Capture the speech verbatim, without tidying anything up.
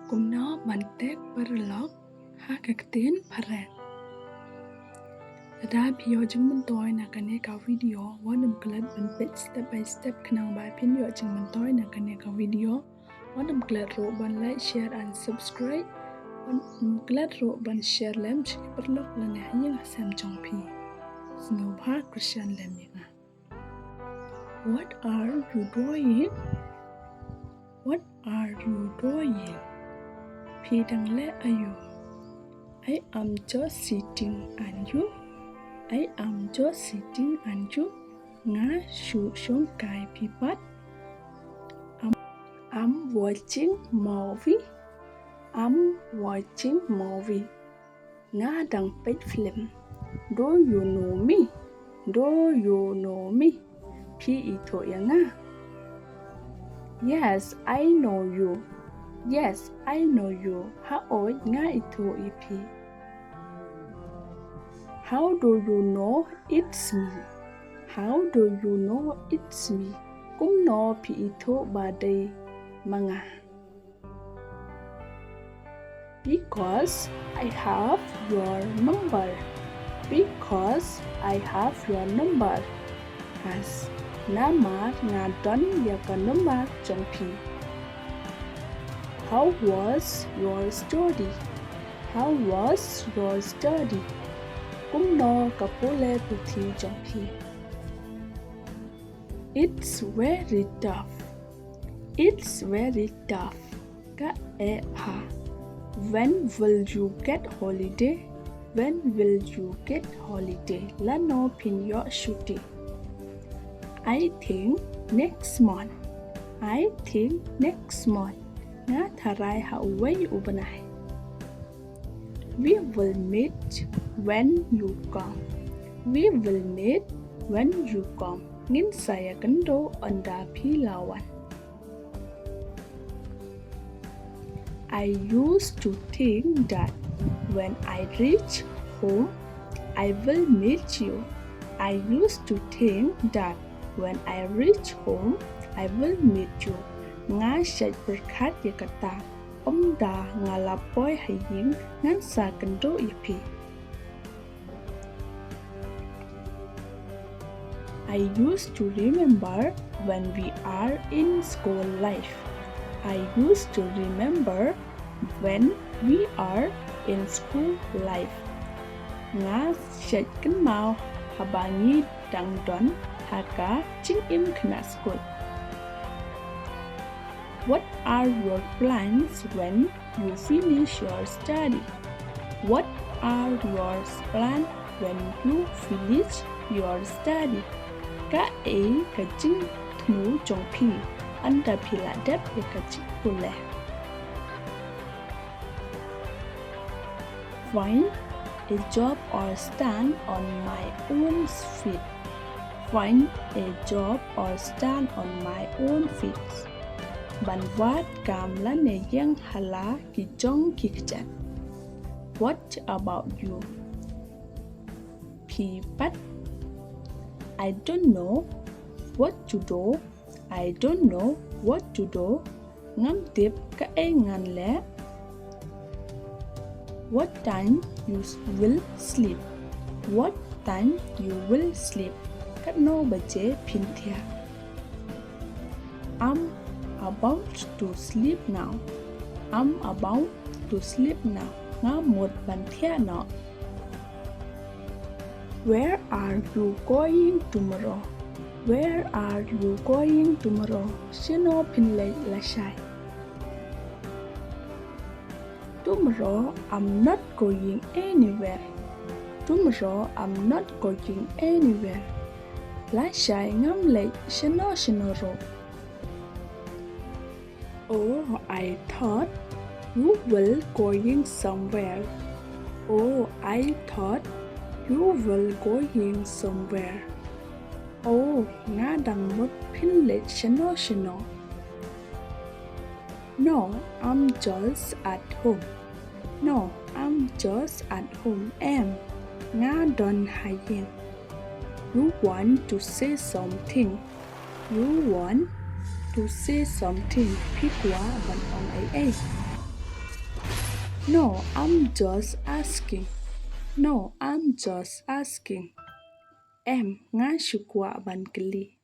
Kumno ban tek paralok ha ka ktien phareng. Lada phi ïoh jingmyntoi na kane ka video, wat nym klet ban peit step by step khnang ba phin ïoh jingmyntoi na kane ka video. Wat nym klet ruh ban like, share and subscribe. Wat nym klet ruh ban share lem sha ki paralok lane ha ïing ha sem jong phi. Sngewbha kyrshan lem ïa nga. What are you doing? What are you doing? Phi dang leh aïu? I am just sitting, and you? I am just sitting, and you? Nga shu shongkai, phi pat? I'm, I'm watching movie. I'm watching movie. Nga dang peit film. Do you know me? Do you know me? Phi ithuh ïa nga? Yes, I know you. Yes, I know you. Haoid, nga ithuh ïa phi. How do you know it's me? How do you know it's me? Kumno phi ithuh ba dei ma nga? Because I have your number. Because I have your number. As namar nga don ïa ka number jong phi. How was your study? How was your study? Kumno ka pule puthi jong phi? It's very tough. It's very tough. Ka eh bha. When will you get holiday? When will you get holiday? Lano phin ïoh shuti? I think next month. I think next month. Nga tharai ha uwei u bnai. We will meet when you come. We will meet when you come. Ngin sa ïakynduh ynda phi la wan. I used to think that when I reach home, I will meet you. I used to think that when I reach home, I will meet you. Nga shait pyrkhat ïa kata, ynda nga la poi ha ïing ngan sa kynduh ïa phi. I used to remember when we are in school life. I used to remember when we are in school life. Nga shait kynmaw haba ngi dang don ha ka jingim khynnah skul. What are your plans when you finish your study? What are your plans when you finish your study? Kaei ka jingthmu jong phi ynda phi la dep ïa ka jingpule? Find a job or stand on my own feet. Find a job or stand on my own feet. Ban wad kam lane ïeng ha la ki jong ki kjat. What about you? Phi pat? I don't know what to do. I don't know what to do. Ngam tip kaei ngan leh. What time you will sleep? What time you will sleep? Katno baje phin thiah? I'm about to sleep now. I'm about to sleep now. Nga mut ban thiah noh. Where are you going tomorrow? Where are you going tomorrow? Shano phin leit lashai? Tomorrow I'm not going anywhere. Tomorrow I'm not going anywhere. Lashai ngam leit shano shano ruh. Oh, I thought you will going somewhere. Oh, I thought you will going somewhere. Oh, nga dang mut phin leit shano shano. No, I'm just at home. No, I'm just at home. Em, nga don ha ïing. You want to say something? You want to say something? Phi kwah ban ong ei ei? No, I'm just asking. No, I'm just asking. Em, nga shu kwah ban kylli.